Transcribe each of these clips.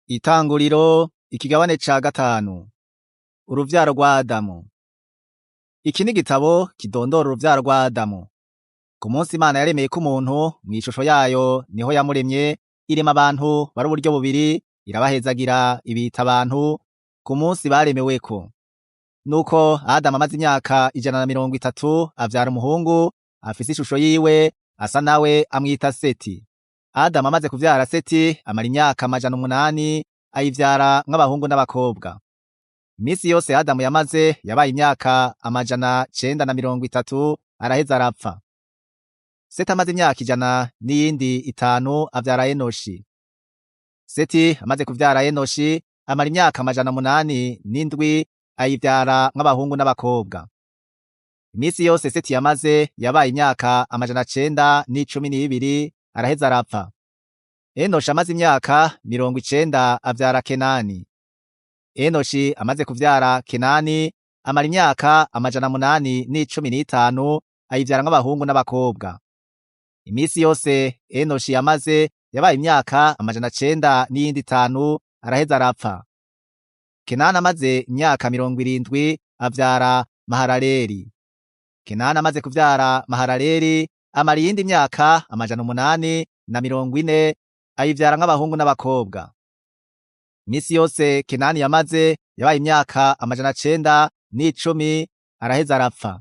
Itanguriro ikigabane ca gatanu. Uruvyaro rwa Adamu. Iki ni igitabo kidondora uruvyaro rwa Adamu. Ku munsi Imana yaremeyeko umuntu mw'ishusho yayo niho yamuremye, irema abantu bari uburyo bubiri, irabahezagira ibita abantu ku munsi baremeweko. Nuko Adamu amaze imyaka 130 avyara umuhungu afise ishusho yiwe asa nawe amwita Seti. Adamu amaze kuvyara Seti amara imyaka 800 ayivyara mw'abahungu n'abakobwa. Imisi yose Adamu yamaze yabaye imyaka 930 araheza arapfa. Seti amaze imyaka 105 avyara Enoshi. Seti amaze kuvyara Enoshi amara imyaka 807 ayivyara mw'abahungu n'abakobwa. Imisi yose Seti yamaze yabaye imyaka 912 araheza arapfa. Enoshi amaze imyaka 90 avyara Kenani. Enoshi amaze kuvyara Kenani amara imyaka 815 ayivyara mw'abahungu n'abakobwa. Imisi yose Enoshi yamaze yabaye imyaka 905 araheza arapfa. Kenani amaze imyaka 70 avyara Mahalaleli. Kenani amaze kuvyara Mahalaleli amara iyindi myaka 840 ayivyara mw'abahungu n'abakobwa. Imisi yose Kenani yamaze yabaye imyaka 910 araheza arapfa.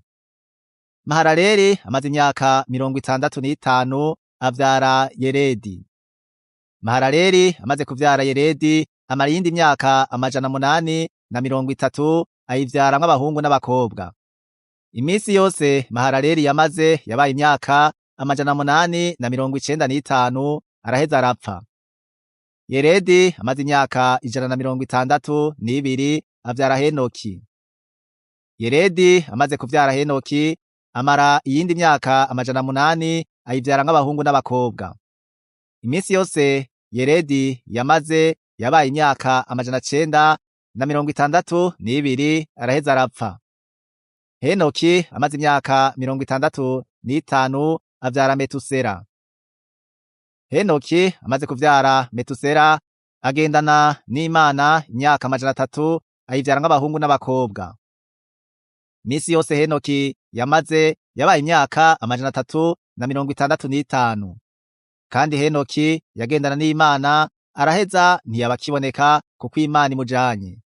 Mahalaleli amaze imyaka 65 avyara Yeredi. Mahalaleli amaze kuvyara Yeredi amara iyindi myaka 830 ayivyara mw'abahungu n'abakobwa. Imisi yose Mahalaleli yamaze yabaye imyaka 895 araheza arapfa. Yeredi amaze imyaka 162 avyara Henoki. Yeredi amaze kuvyara Henoki amara iyindi myaka 800 ayivyara mw'abahungu n'abakobwa. Imisi yose Yeredi yamaze yabaye imyaka 962 araheza arapfa. Henoki amaze imyaka 65 avyara Metusera. Henoki amaze kuvyara Metusera agendana n'Imana imyaka 300 ayivyara mw'abahungu n'abakobwa. Imisi yose Henoki yamaze yabaye imyaka 365. Kandi Henoki yagendana n'Imana araheza ntiyaba akiboneka kuko Imana imujanye.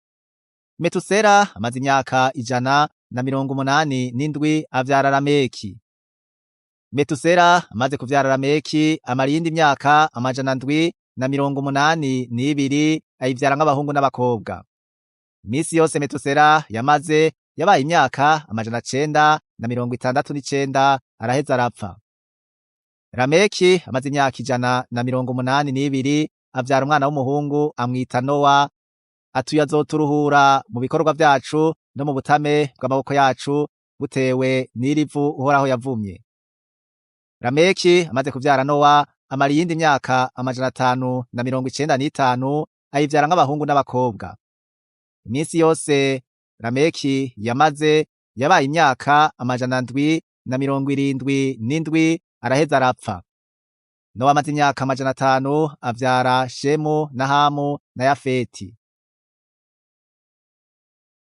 Metusera amaze imyaka 187 avyara Lameki. Metusera amaze kuvyara Lameki amara iyindi myaka 782 ayivyara mw'abahungu n'abakobwa. Imisi yose Metusera yamaze yabaye imyaka 969 araheza arapfa. Lameki amaze imyaka 182 avyara umwana w'umuhungu amwita Nowa, atuye azoturuhura mu bikorwa vyacu no mu butame bw'amaboko yacu butewe n'irivu Uhoraho yavumye. Lameki amaze kuvyara Nowa amara iyindi myaka 595 ayivyara mw'abahungu n'abakobwa. Imisi yose Lameki yamaze yabaye imyaka 777 araheza arapfa. Nowa amaze imyaka 500 avyara Shemu na Hamu na Yafeti.